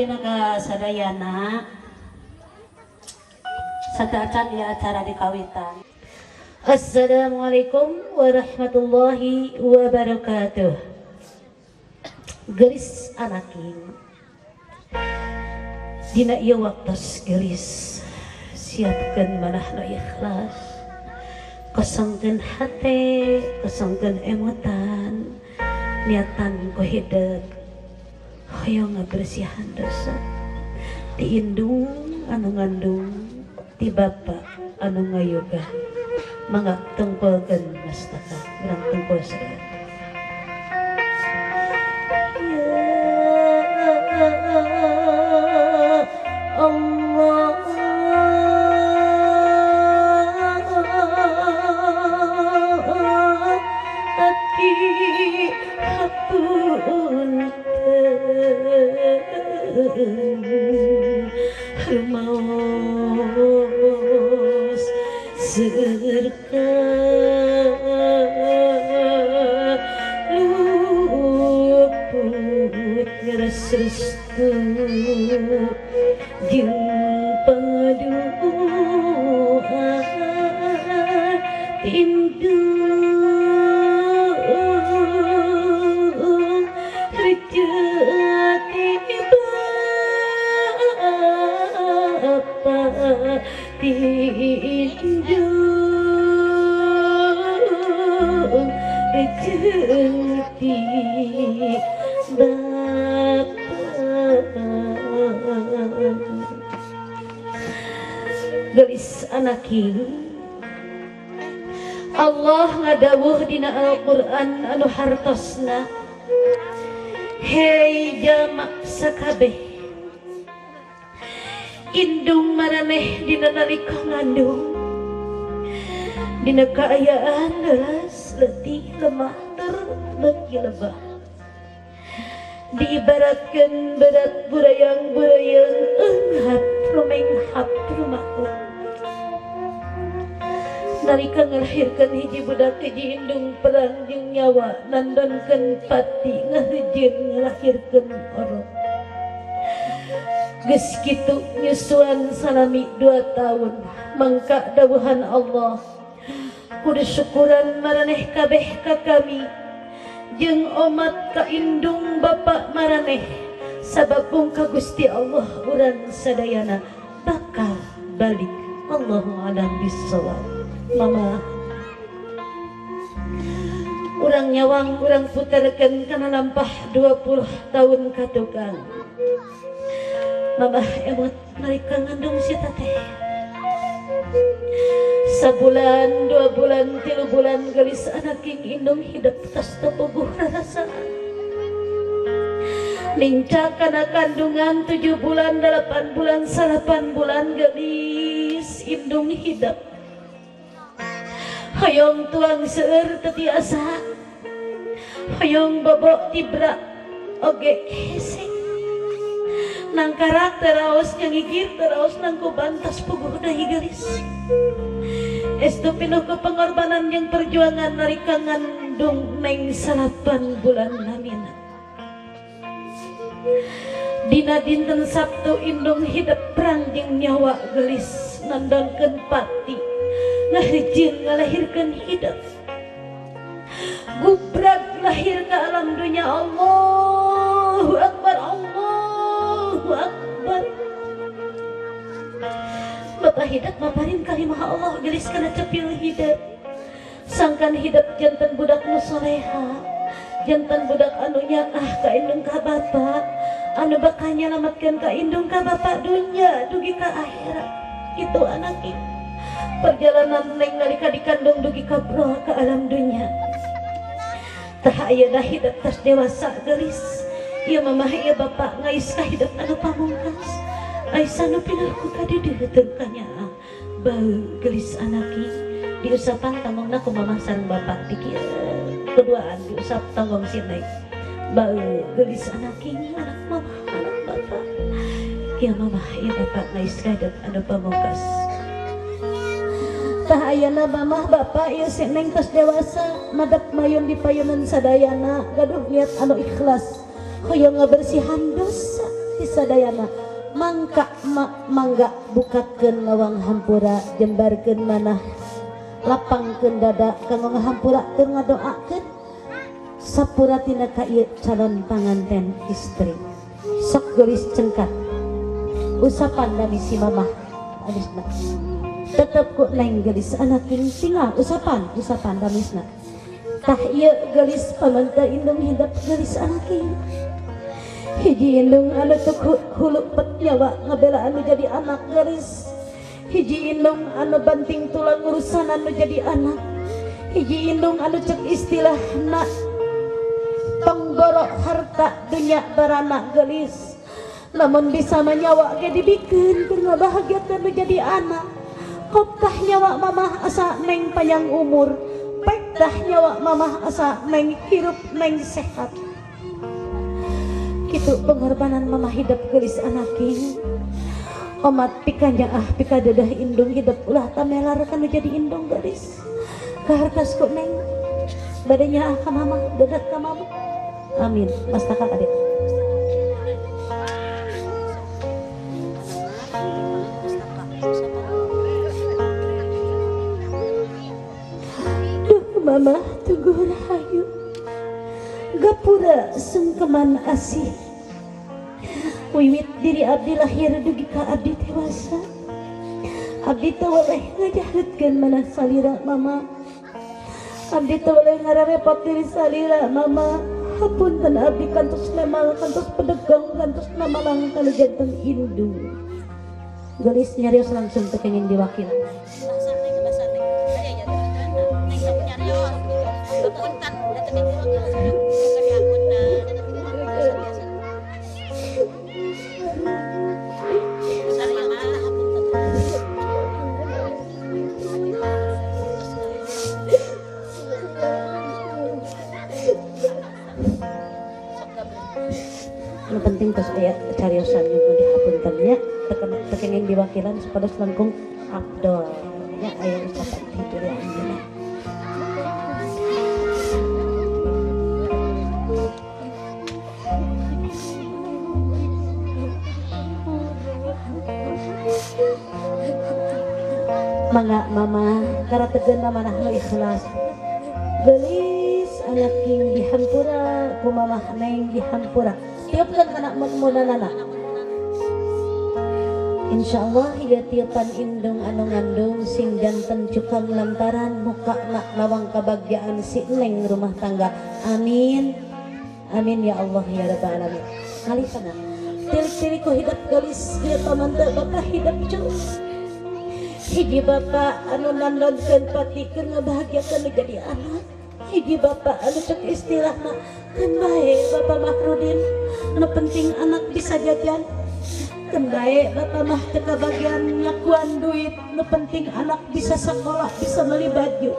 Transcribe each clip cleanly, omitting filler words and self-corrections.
Pina ka sadayana sateuacan ieu acara dikawitan. Assalamualaikum warahmatullahi wabarakatuh. Gelis anaking dina ieu waktos gelis siapkeun manah nu ikhlas, kosongkeun hate, kosongkeun emotan, niatan ku hidep hoyong ngabersihan dosa ti indung anu ngandung, ti bapa anu ngayoga. Mangga tungkulkeun mastaka urang tungkul sadaya. Ya Allah, abdi hapunten rumaos seueur kaluput ngaras restu jeung pangadu'a indung reja ti bapa, ti indung rejeng ti bapa. Gelis anaking, Allah ngadawuh dina Al-Qur'an anu hartosna, hei jalma sakabeh, indung maraneh dina nalika ngandung dina kaayaan leras letih lemah tur beuki lebah, diibaratkeun berat burayang-burayang eunghap rumenghap rumaku. Nalika ngalahirkeun hiji budak hiji, indung perang jeung nyawa, nandonkeun pati, ngahejeun ngalahirkeun orok. Geus kitu nyusuan salami 2 tahun. Mangka dawuhan Allah, kudu syukuran maraneh kabeh ka kami jeung omat ka indung bapa maraneh, sabab ka Gusti Allah urang sadayana bakal balik. Allahu a'lam bissawab. Mama, urang nyawang, urang puterkeun kana lampah 20 tahun ka tukang. Mama emot nalika ngandung si teteh sabulan, 2 bulan, 3 bulan. Gelis anaking, indung hidup tas tepuguh rarasaan. Lincah kana kandungan 7 bulan, 8 bulan, 9 bulan. Gelis indung hidup hoyong tuang seueur teu tiasa, hoyong bobo tibra oge hese, nangkarak teraos, nyangigir teraos, nangkuban tas puguh dahi. Gelis, estu pinuh ke pengorbanan yang perjuangan nalika ngandung neng 9 bulan lamina. Dina dinten Sabtu indung hidup perang jeung nyawa. Gelis, nandongkeun pati, ngahijin ngalahirkeun hidup, gubrag lahir ke alam dunia. Allahu Akbar, Allahu Akbar. Bapak hidup maparin kalimah Allah. Gelis, kana cepil hidup sangkan hidup janten budak nu soleha, janten budak anu nyaah ka indung ka bapak, anu bakal nyalamatkeun ka indung ka bapak dunya dugi ka akhirat. Itu anak perjalanan neng nalika dikandung dugi ka bro ke alam dunia. Tah, ayeuna hidup tas dewasa. Gelis, ieu mamah, ieu bapak ngais ka hidup anu pamungkas, ais anu pinuh ku kadeudeut kanyaah bau. Gelis anaki, diusapan tanggongna ku mamah sareng bapak, pikir keduaan diusap tanggong si neng bau. Gelis anaki, anak mamah, anak bapak, ieu mamah, ieu bapak ngais ka hidup anu pamungkas. Tah, ayeuna mamah, bapak, ieu si neng tos dewasa, madep mayun di payunan sadayana, gaduh niat anu ikhlas hoyong ngabersihan dosa. ti sadayana mangka mangga bukakeun lawang hampura jembarkeun manah lapangkeun dada kanggo ngahampura keur ngadoakeun sapura tina ka ieu calon panganten istri sok geulis cengkat usapan dami si mamah alisna tetep ku neng geulis anak tinggal usapan usapan damisna tah ieu geulis pamanteu indung hidep geulis anak hiji indung anu tuk hulu pet nyawa ngabela anu jadi anak geulis hiji indung anu banting tulang urusan anu jadi anak hiji indung anu cek istilahna tongborok harta dunya barana geulis lamun bisa manyawa ge dibikeun keur ngabahagiakeun nu jadi anak koptah nyawa mamah asa neng panjang umur pektah nyawa mamah asa neng hirup neng sehat kitu pengorbanan mamah hidup geulis anaking omat pikanjang ah pikadedah indung hidup ulah tamelar kanu jadi indung geulis kahartos ku neng badenya ah ka mamah dedet ka mamah amin mastaka ka dieu. Duh mamah teguh rahayu gapura sungkeman asih wiwit diri abdi lahir dugi ka abdi dewasa abdi teu weleh ngajaheutkeun manah salira mama abdi teu weleh ngararepot diri salira mama hapunten abdi kantos nemal kantos pedegong kantos namalang kana janten indung geulis nyarios langsung teu kenging diwakilan. Nu penting tos aya cariosan nyuhun dihapunten nya teu kenging diwakilan supados langkung abdol nya aya ucapan ti diri anjeunna. Mangga mama karategeuna manah nu ikhlas geulis anak king dihampura ku mamah neng dihampura tiupkeun kana mun-munanana insyaallah ieu tiupan indung anu ngandung sing janten cukang lantaran muka lawang kabagjaan si neng rumah tangga amin amin ya Allah ya rabbal alamin kalisana tilik-tilik ku hidup geulis ieu pamanteu bapak hidup cu hiji bapak anu nandonkeun pati keur ngabahagiakeun nu jadi anak hiji bapak anu cek istilahna keun bae bapak Mahrudin nu penting anak bisa jajan keun bae bapak mah teu kabagian ngakuan duit nu penting anak bisa sekolah bisa meuli baju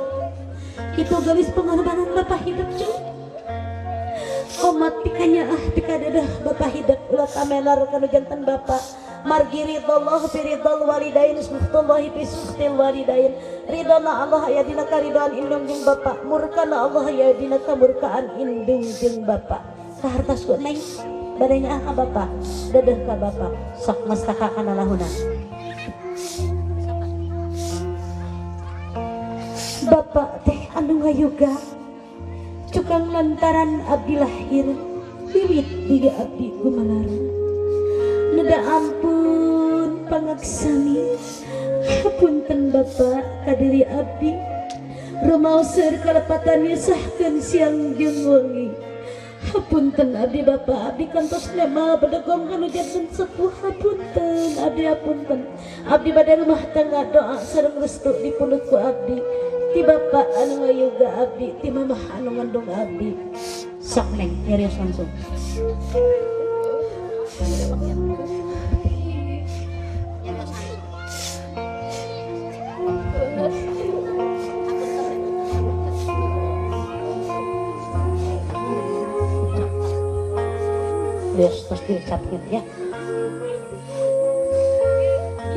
kitu geulis pengorbanan bapak hidup cu omat pikanya ah pikadedah bapak hidup ulah tamelar kanu janten bapak margi ridallah fi ridal walidain suhtullahi fi suhtil walidain ridana Allah aya dina karidaan indung jeung bapak murkana Allah aya dina kamurkaan indung jeung bapak kahartos ku neng bade nyaah ka bapak dedeh ka bapak sok mastaka kana lahuna bapak teh anu ngayuga cukang lantaran abdi lahir wiwit diri abdi gumalarang neda ampun pangaksami hapunten bapak kadiri abdi rumaoseur kalepatan nyusahkeun siang jeung wengi hapunten abdi bapak abdi kantos nema bedegong kanu janten sepuh hapunten abdi hapunten abdi bade rumah tangga doa sareng restu dipundhut ku abdi ti bapak anu ngayuga abdi ti mamah anu ngandung abdi sok neng nyarios langsung. Terus diucapkan ya.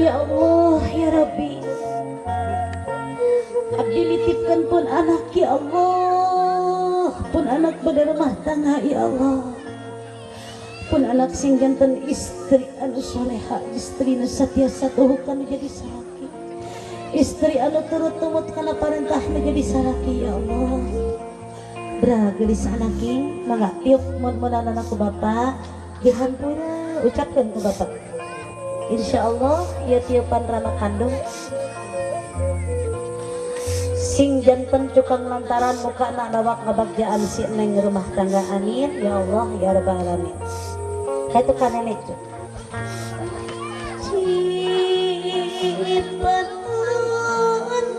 Ya Allah ya Rabbi, abdi nitipkan pun anak ya Allah, pun anak pada rumah tangga ya Allah. Pun anak sing janten istri anu soleha, istri nu satia satuhu kanu jadi salaki, istri anu turut tumut kana parentah nu jadi salaki ya Allah. Bra gelis anaki mangga tiup mun-munan ku bapak dihampura ucapkeun ku bapak. Insyaallah ieu tiupan rama kandung sing janten cukang lantaran muka nak lawak ngabagjaan si neng rumah tangga, amin ya Allah ya rabbal alamin. Kaitu ka nenek tuh. Cipetan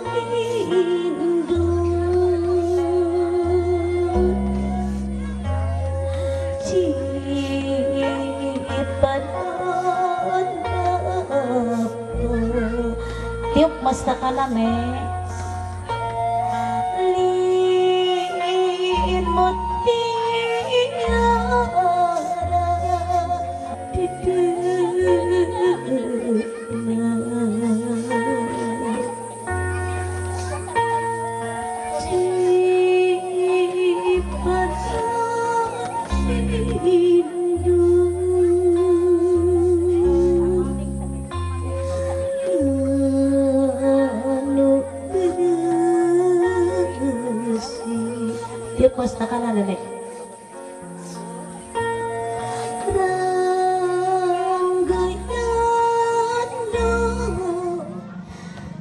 rindu, cipetan tiup mastakana nek. Tiup mastakana nenek.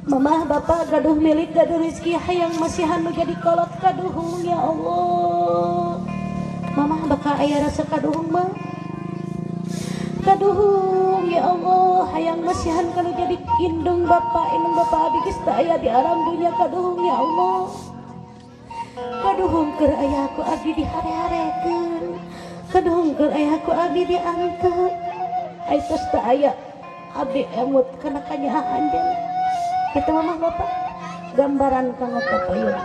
Mamah bapak gaduh milik gaduh rezeki hayang masihan nu jadi kolot kaduhung ya Allah. Mamah bakal aya rasa kaduhung mah. Kaduhung ya Allah hayang masihan kalau jadi indung bapak abdi geus teu aya di alam dunya kaduhung ya Allah. Kaduhung keur aya ku abdi dihare-harekeun. Kaduhung keur aya ku abdi diangkat. Ai tos teu aya abdi emut kana kanyaah anjeun. Kitu mamah bapak gambaran kanggo kapayun.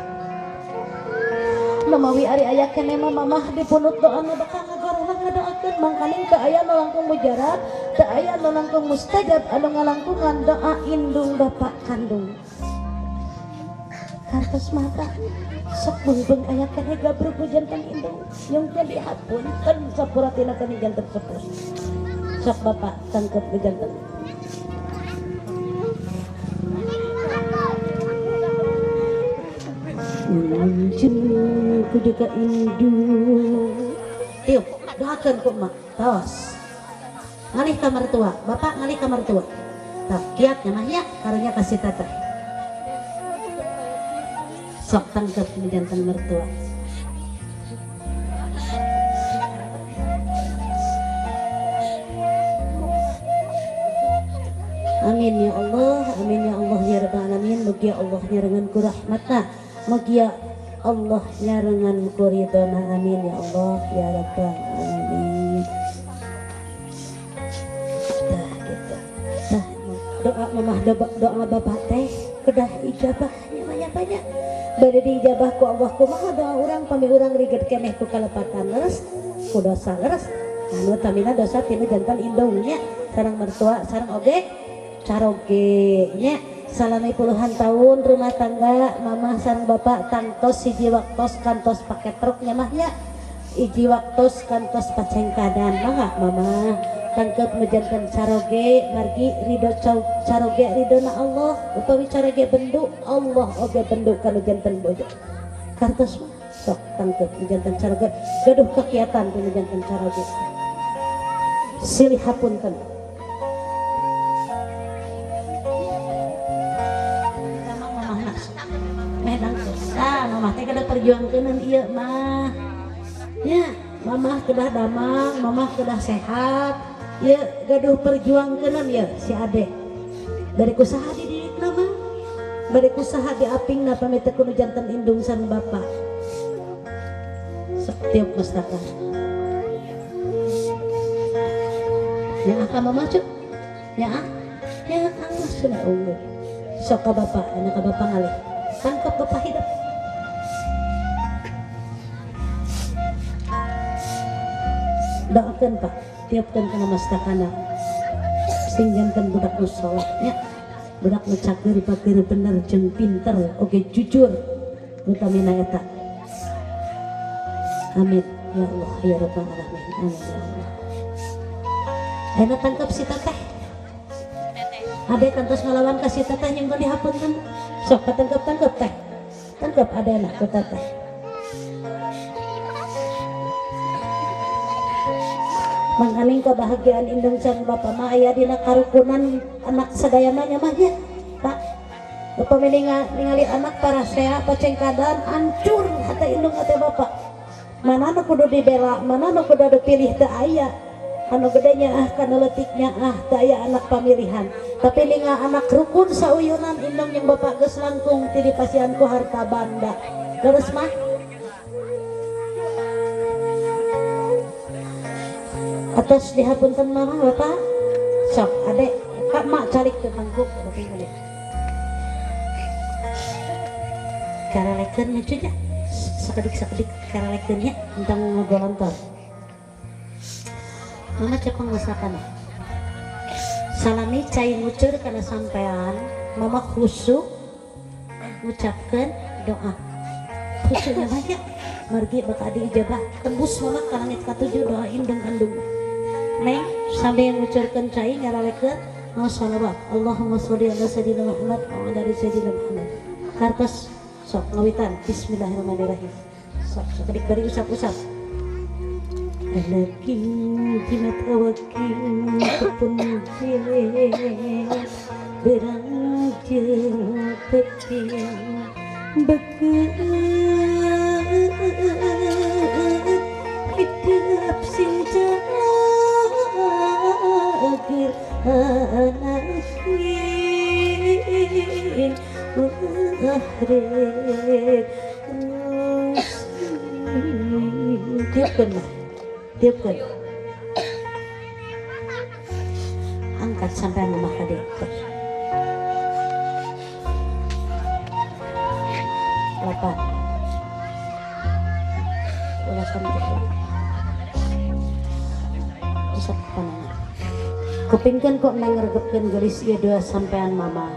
Lamawi ari aya keneh mah mamah dipunut doana bakal ngagorowang ngadoakeun mangkaning teu aya nu langkung mujarab, teu aya nu langkung mustajab anu ngalangkungan doa indung bapak kandung. Kartos mata sok beung-beung aya keneh gabrug ku janten indung yung teh dihapunten sapura tina kani janten sepuh. Sok bapak tangkep ku janten. Ku juga indung. Tiup, doakan ku mak. Tos. Ngalih ka mertua, bapak ngalih ka mertua. Tah kiatnya mah ya, karunya kasih teteh. Sok tangkep jantan mertua. Amin ya Allah, amin ya Allah ya rabbal alamin. Mugia Allah nyarengan ku rahmatna, mugia Allah nyarengan ku ridona, amin ya Allah ya rabbal alamin. Tah gitu. Tah doa mamah doa bapak teh kedah ijabahnya banyak-banyak. Bade diijabah ku Allah kumaha doa urang pami urang riget keneh ku kalepatan leres ku dosa leres. Anu tamina dosa tina jantan indungnya sareng mertua sareng oge caroge nya. Salami puluhan tahun rumah tangga mamah sareng bapak tangtos hiji waktos kantos pake truknya mah nya, hiji waktos kantos pacengkadan mah mamah tangkep mejantan caroge margi ridho caroge ridhona Allah utawi caroge bendu Allah oge bendu kanu janten bojo kartos mah sok tangkep mejantan caroge gaduh kegiatan tinu janten caroge silih hapunten. Mamah teh kedah perjuangkeun ieu mah nya, mamah kedah damang, mamah kedah sehat ieu gaduh perjuangkeun ieu si ade bari kusaha dididikna mah bari kusaha diapingna pami teu kudu janten indung sareng bapak. Sok tiup mustaka nya ka mamah cuk nya nya Allah sudah unggul sok ka bapak anak ka bapak ngalih tangkap bapak hidup. Doakan pak, tiupkan kana mastakana sing janten budak nu soleh nya, budak nu cager bager bener jeung pinter oge jujur utamina eta. Amin ya Allah ya rabbal alamin, amin ya Allah. Ayeuna tangkep si teteh. Ade kantos ngalawan ka si teteh nyungkeun dihapunten. Sok katangkep-tangkep teh. Tangkep adena ku teteh. Mangkaning kebahagiaan indung sareng bapa mah aya dina karukunan anak sadayana nya mah nya. Pak, upami ningali anak parasea pacengkadan hancur hate indung hate bapa. Mana nu kudu dibela, mana nu kudu dipilih teu aya. Anu gede nyaah kana leutik nyaah teu aya anak pamilihan. Tapi ningal anak rukun sauyunan indung jeung bapa geus langkung ti dipasihan ku harta banda. Leres mah? Atos dihapunten mama bapak. Sok adek, Pak mak calik teu mangkuk karalekeun nya cuy nya. Sakedik-sakedik karalekeun nya entong ngagolontor. Mama cepeng masakan. Salami cai ngucur kana sampean, mama khusyuk ngucapkeun doa. Khusyuknya banyak. Margi bakal diijabah tembus mama ka langit katujuh doa indung kandung. Neng sambil ngucurkeun cai ngaralekeun mau sholawat. Allahumma sholli ala sayyidina Muhammad wa ala ali sayyidina Muhammad. Kartos sok ngawitan bismillahirrahmanirrahim. Sok sakedik bari usap-usap. Anaking jimat awaking tepun jilid berang jeung teping bekeut hidup sing cagir anaking ulah rek tiupkeun mah. Tiupkeun. Angkat sampai mama kade. Lapan. Ulasan itu. Usap panangan. Kupingkeun kok nang ngregepkeun geulis ieu dua sampean mama.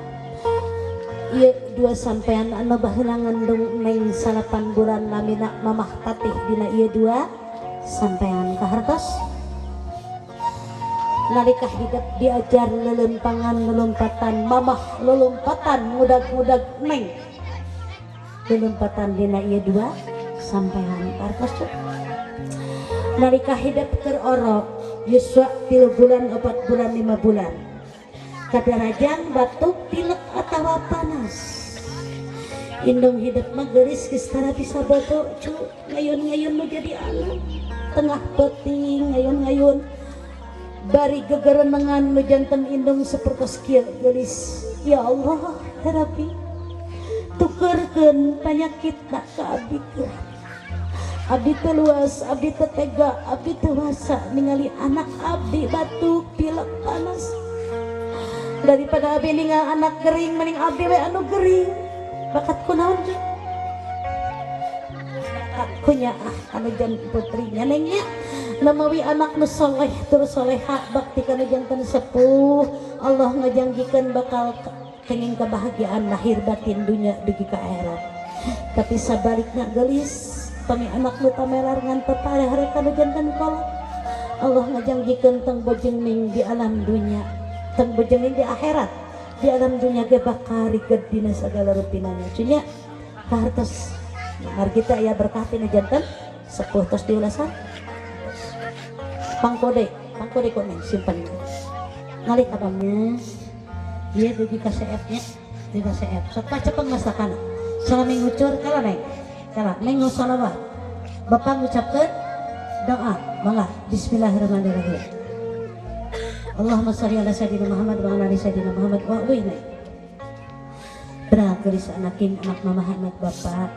Ieu dua sampean anu baheula ngandung neng 8 bulan lamina mamah tatih dina ieu dua sampean kahartos. Nalika hidup diajar lelempangan lelompatan mamah lelompatan ngudag-ngudag neng lelompatan dina ieu dua sampean kahartos. Nalika hidup keur orok yuswa 3 bulan 4 bulan 5 bulan kadarajang batuk pilek atawa panas. Indung hidup mah geulis geus tara bisa bobo cu ngayun-ngayun nu jadi anak tengah peuting ngayun-ngayun bari gegerenengan nu janten indung sapertos kieu geulis. Ya Allah terapi tukerkeun panyakitna ka abdi teh. Abdi teu luas, abdi teu tega, abdi teu wasa ningali anak abdi batuk pilek panas. Daripada abdi ningal anak gering mending abdi we anu gering. Bakat kunaon cu? Bakat kunyaah anu janten putrinya neng nya. Namawi anak nu soleh tur soleha bakti kana janten sepuh. Allah ngajanjikeun bakal kenging kebahagiaan lahir batin dunya dugi ka akhirat. Tapi sabalikna geulis pami anak nu tamelar ngan tepare kana janten kolot. Allah ngajanjikeun tong bojeng ning di alam dunya, tong bojeng ning di akhirat. Di alam dunya ge bakal riged dina sagala rupinanya. Cunya kahartos margi teh aya berkah tina janten sepuh tos diulasan. Pangkode, pangkode kok neng simpen. Ngalih abangnya. Ieu dugi ka CF nya, dugi ka CF. Sok pacepeng masakana. Salami ngucur kala neng. Kala neng sholawat. Bapak ngucapkeun doa, mangga bismillahirrahmanirrahim. Allahumma sholli ala sayyidina Muhammad wa ala ali sayyidina Muhammad wa uina. Bergelis anaking anak mama anak bapak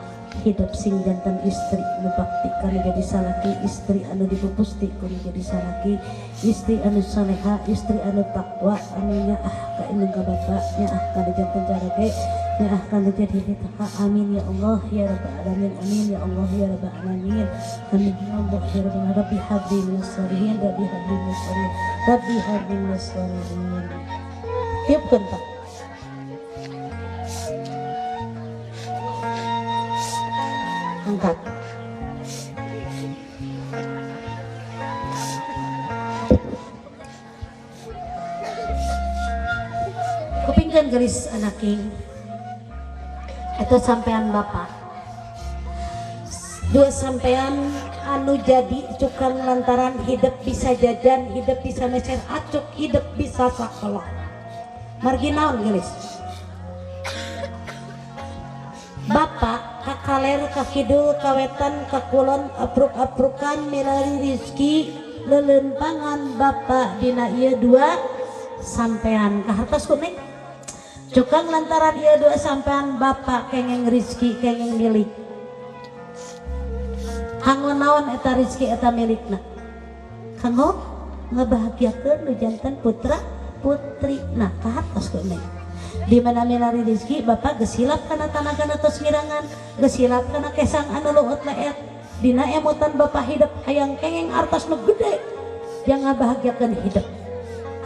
hidup sing janten istri nu bakti kanu jadi salaki, istri anu dipupusti kanu jadi salaki, istri anu saleha, istri anu takwa, anu nyaah ka indung ka bapak, nyaah kana janten carage, nyaah kana jadi ditaka. Amin ya Allah ya rabbal alamin, amin ya Allah ya rabbal alamin, amin ya Allah ya rabbal alamin. Rabbi habli minas sholihin, rabbi habli minas sholihin, rabbi habli minas sholihin. Tiupkeun Pak. Angkat. Punten gelis anaking eta sampean bapak dua sampean anu jadi cukang lantaran hidup bisa jajan, hidup bisa meser acuk, hidup bisa sakola. Margi naon gelis? Bapak kakaler kakidul kawetan kakulon apruk-aprukan milari rizki lelempangan bapak dina ieu dua sampean kahartos ku neng. Cukang lantaran ieu dua sampean bapak kengeng rizki kengeng milik. Kanggo naon eta rizki eta milikna? Kanggo ngebahagiakeun nu janten putra putri. Nah kahartos ku neng. Di mana milari rizki bapak geus hilap kana tanagana tos ngirangan, geus hilap kana kesang anu luhut leet. Dina emutan bapak hidup hayang kengeng artos nu gede yang ngabahagiakeun hidup.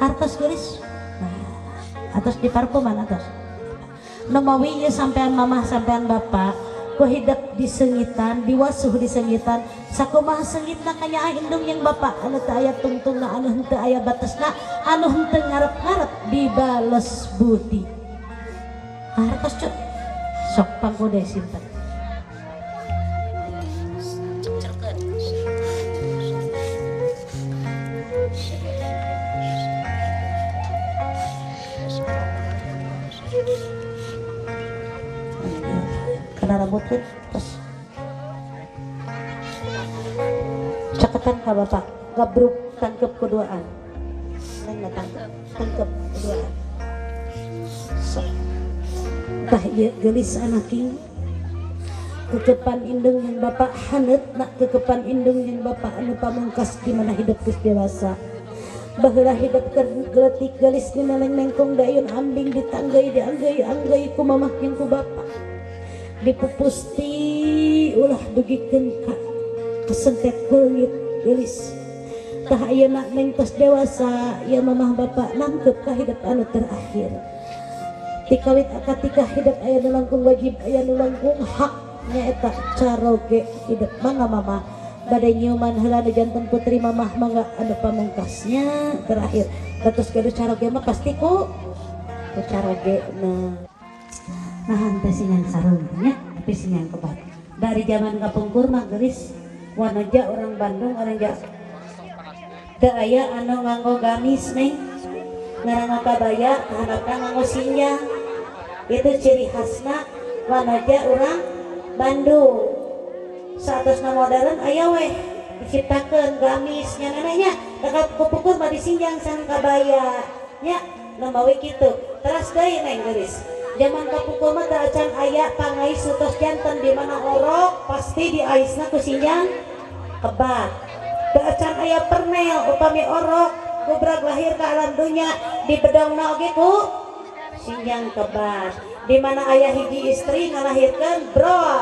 Artos geus. Nah, atos di parfuman atos. Nu mawi ieu sampean mamah sampean bapak ku hidup disengitan, diwasuh disengitan, sakumaha sengitna kanyaah indung yang bapak anu teu aya tungtungna, anu henteu aya batesna, anu henteu ngarep-ngarep dibales budi. Hartos cut. Sok pangkude simpen. Kena rambut kan terus caketan ka bapak gabruk tangkep keduaan neng tangkep tangkep keduaan sok tah ieu geulis anaking kekepan indung yang bapak haneut nak kekepan indung yang bapak anu pamungkas di mana hidup geus dewasa baheula hidup keur geletik geulis dina lengkong dayun ambing ditanggai dianggai-anggai ku mamah jeung ku bapak dipupusti ulah dugikeun ka kesentet beungit geulis tah ayeuna neng tos dewasa ieu mamah bapak nangkep ka hidup anu terakhir tikawit akatika hidup aya nu langkung wajib aya nu langkung hak nyaeta caroge hidup mangga mamah bade nyiuman heula nu janten putri mamah mangga anu pamungkasnya terakhir datos gaduh caroge mah pasti ku caroge nah nahan teh singan sarung nya tapi singan kebat dari zaman kapungkur mah geulis wanaja orang Bandung orang Jawa teu aya anu nganggo gamis neng ngaranna kabaya kahandapna nganggo sinjang itu ciri khasna wanaja orang Bandung saatosna modern aya weh diciptakeun gamis nya nenehnya dekat kapungkur mah disinjang sareng kabaya nya namawi kitu teras deui neng geulis zaman kapungkur mah teu acan aya pangais tos janten di mana orok pasti diaisna ku sinjang kebat teu acan aya pernel upami orok gubrak lahir ka alam dunya dibedongna oge ku sinjang kebat di mana aya hiji istri ngalahirkeun brol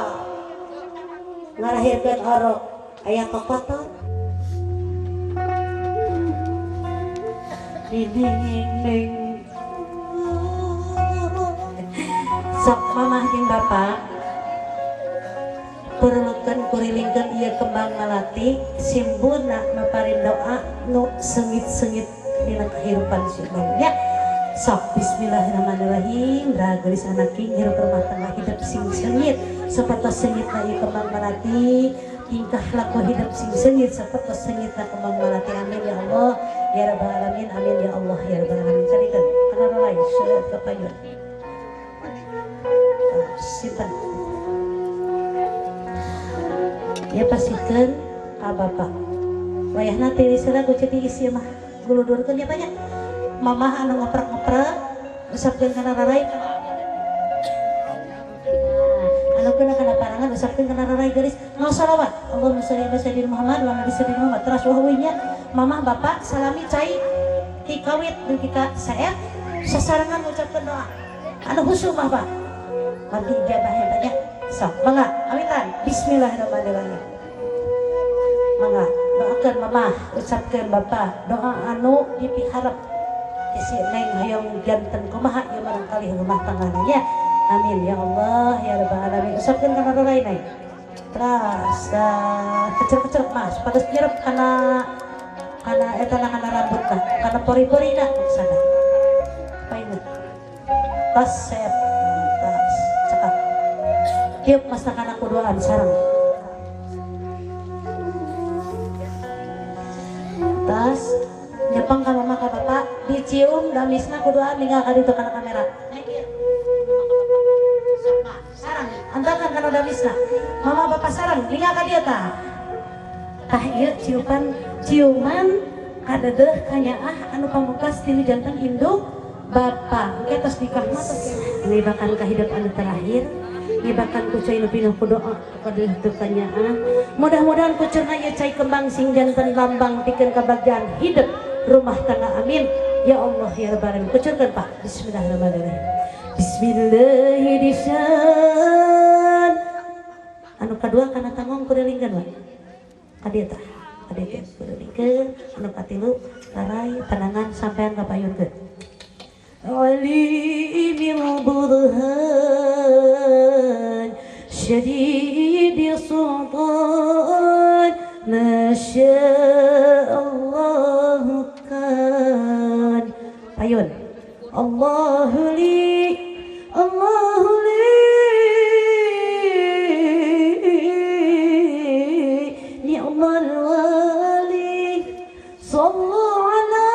ngalahirkeun orok aya kokotor neng sok mamah jeung bapak perlukeun kurilingkeun ieu kembang melati simbuna maparin doa nu sengit-sengit dina kahirupan si nya sok bismillahirrahmanirrahim gelis anaking hirup rumah tangga hidup sing sengit sapertos sengitna ieu kembang melati tingkah laku hidup sing sengit sapertos sengitna kembang melati amin ya Allah ya rabbal alamin amin ya Allah ya rabbal alamin salikeun kana lain seueur kapayun simpan ya pastikan ka bapak wayahna tiris heula ku ceuk isi mah guludurkeun ya banyak mamah anu ngeprak-ngeprak usapkeun kana rarai anu keuna kana parangan usapkeun kana rarai geulis mau shalawat Allahumma sholli ala sayyidina Muhammad wa ala ali sayyidina Muhammad teras wahwinya mamah bapak salami cai ti kawit dugi ka saet sasarengan ngucapkeun doa anu khusyuk mah Pak nanti ijabahnya banyak sok mangga awitan bismillahirrahmanirrahim mangga doakeun mamah ucapkeun bapak doa anu dipiharep isi neng hayang janten kumaha ieu barangkali rumah tanggana nya amin ya Allah ya rabbal alamin usapkeun kana rorai neng terus kecer-kecer mas padas nyerep kana kana eta kana rambutna kana pori-porina maksana paingan. Kasep tas cekap. Tiap masakan aku doaan sareng. Tas nyepeng ka mama ka bapak dicium damisna kuduaan ninggal ka ditu kana kamera. Sarang antakan kana damisna. Mama bapak sarang ninggal ka dieu tah. Tah ieu ciupan ciuman kadedeuh kanyaah anu pamungkas tinu janten indung bapak. Engke tos nikah mah tos ngibakan ka hidup anu terakhir. Ngibakan ku cai nu pinuh ku doa kadeuh teu kanyaah. Mudah-mudahan kucurna ieu cai kembang sing janten lambang pikeun kabagjaan hidup rumah tangga, amin ya Allah ya Rabbal alamin. Kucurkeun Pak. Bismillahirrahmanirrahim. Bismillahirrahmanirrahim. Anu kadua kana tanggung kurilingkeun Pak. Ka dieu tah. Ka dieu kurilingkeun anu katilu tarai panangan sampean ka payunkeun. Alimil burhan syadidi sultan ma sya'allahu kan. Payun. Allahu li Allahu li ni'mal wali sallu ala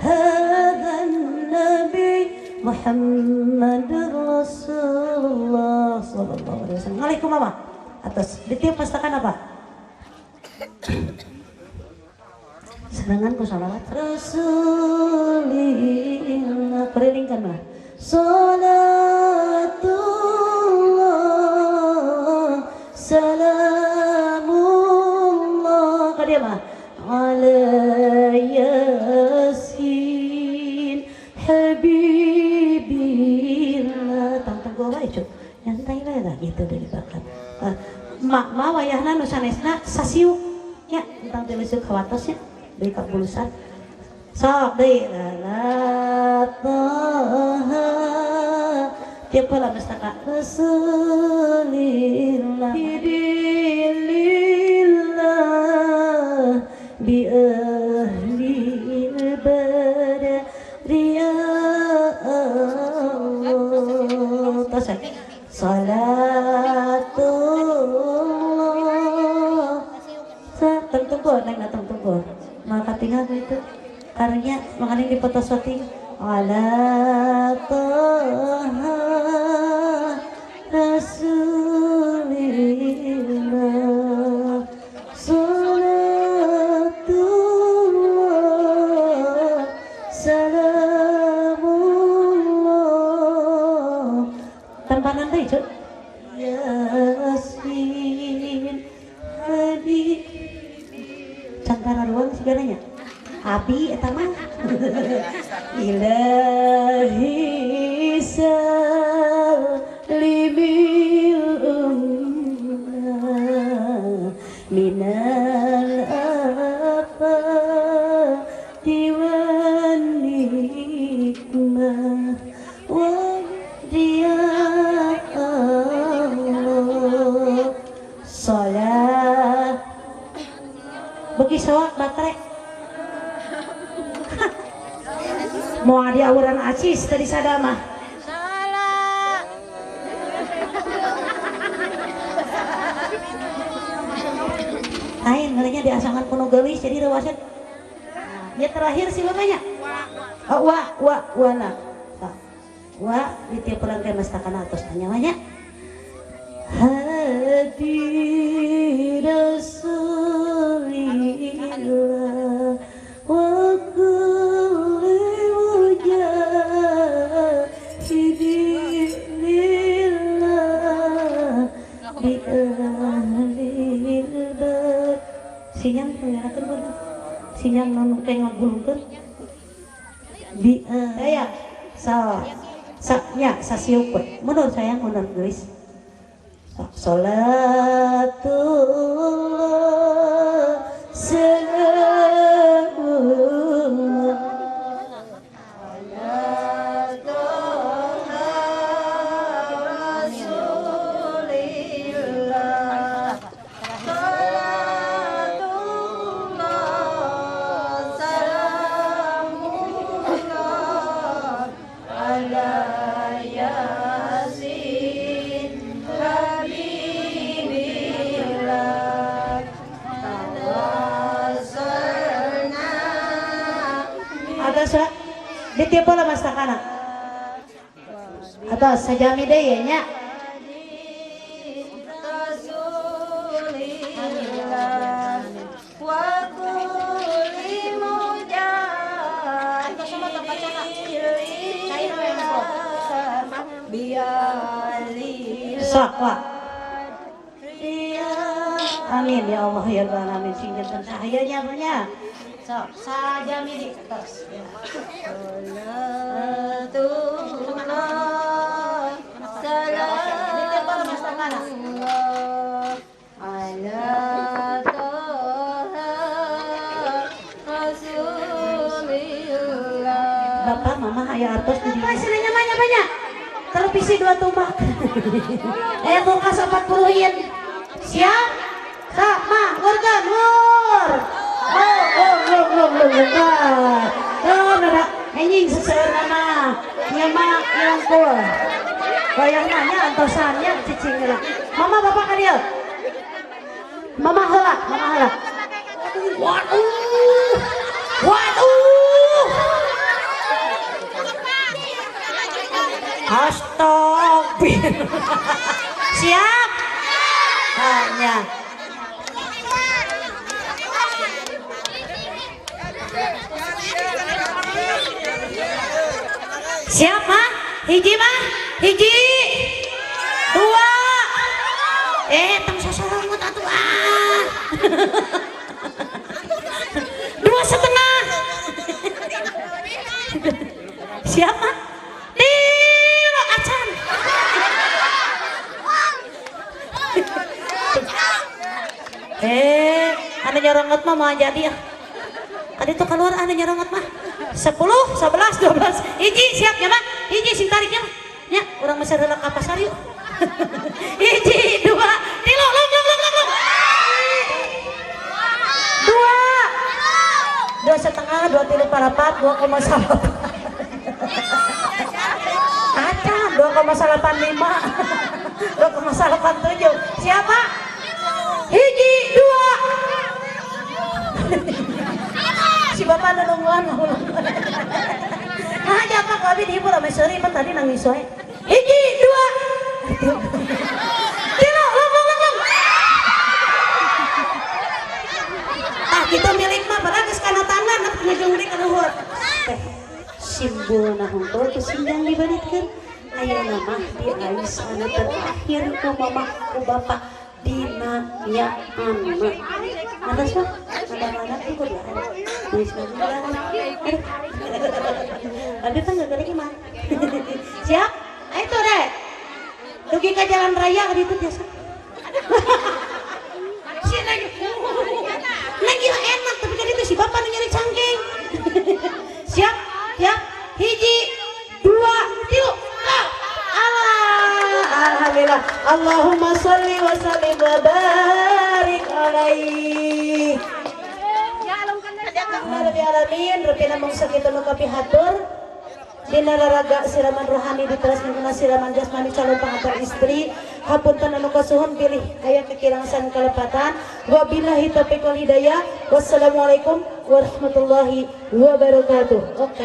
hadzal nabi Muhammad Rasulullah sallallahu alaihi wasallam. Assalamualaikum mama. Atas ditiup pastakan apa? Serangan ku salawat Rasulillah kelilingkan mah. Salatullah salamullah ka dia mah ala yasin habibillah. Tangtang gua wae cuk nyantai wae lah gitu dari bakar. Mak mah wayahna nu sanesna sasiuk nya tentang tilu siuk kawatos nya deui ka bulusan. Sok deui la taha tiap heula mestaka Rasulillah bidilillah bi ahli badri ya Allah. Tos salatullah sa tunggu neng datang tunggu maka tinggal itu karunya makanya dipoto syuting ala taha Rasulillah salatullah salamullah tampanan teh cut Yasin Habib cantara ruang segalanya abi eta mah ilahi salimil ummah minal afati wan nikmah wa dia Allah salat bagi sawak baterai mau di awuran acis tadi sadamah salah lain ngerinya diasangan kuno geulis jadi rewasan ya terakhir sih bapaknya oh, wa wa wana wa di tiap pulang ke mastakana atas tanya banyak hadi Rasulillah wa kulli mujahidin lillah bi ahlil bait. Sinyang pengelarakan bener sinyang nonu kayak ngagulungkeun bi ya sa sa nya sasiuk we mundur sayang mundur geulis. Salatullah salamullah ala toha Rasulillah salatullah salamullah Ditiup lah mastakana. Atau sajami deh ya nya. Sok wah. Amin ya Allah ya Rabbal alamin sing janten sahayanya punya. Sok sajami di atas. Bapak mama aya artos di dieu. Apa banyak banyak. Televisi 2 tumbak. Kulkas 40 in. Siap? Sok mah ngurkeun ngur. Oh oh oh oh oh. Oh nada anjing seseueurna mah. Nya mah nyangkul. Goyang nanya antosannya cicing heula. Mama bapak ka dieu. Mama heula, mama heula. Waduh. Waduh. Astagfirullah. Siap? Hanya. Siap mah? Hiji mah? Hiji. Dua. Tong sosorongut atuh ah. 2,5. Siap mah? Tilu acan. Anu nyorongot mah mau jadi ya. Tadi tuh keluar anu nyorongot mah. 10, 11, 12. Hiji siap ya mah? Hiji sing tariknya mah. Nya, urang meser heula ka pasar yuk. Hiji, dua, tilu, lung lung lung lung. 2. 2,5, 2 tilu parapat, 2,8. Acan 2,85. 2,87. Siapa? Hiji, dua. Si bapak nungguan. Nah, aja apa kok abi dihibur sama seri mah tadi nangis wae. Hiji, dua. Tilu, lung lung lung lung. Tah kitu milik mah padahal geus kana tangan ngejung deui ka luhur. Teh simbulna hungkul ku sindang dibalitkeun. Ayeuna mah di ais anu terakhir ku mamah ku bapak dina nyaana. Atas mah ada-ada tuh kudu ada. Nulis lagi. Abi kan enggak lagi mah. Siap? Ayo tuh deh. Dugi ka jalan raya ka ditu biasa. Si lagi. Lagi enak tapi kan itu si bapak nu nyari cangking. Siap? Siap. Hiji, dua, tilu. Allah, alhamdulillah. Allahumma sholli wa sallim wa barik alaihi. Alhamdulillah alamin, rupina mung sakitu nu kapihatur. Dina raraga siraman rohani diteraskeun kana siraman jasmani calon panganten istri. Hapunten anu kasuhun bilih aya kekirangsan kalepatan. Wabillahi taufiq wal hidayah. Wassalamualaikum warahmatullahi wabarakatuh. Oke.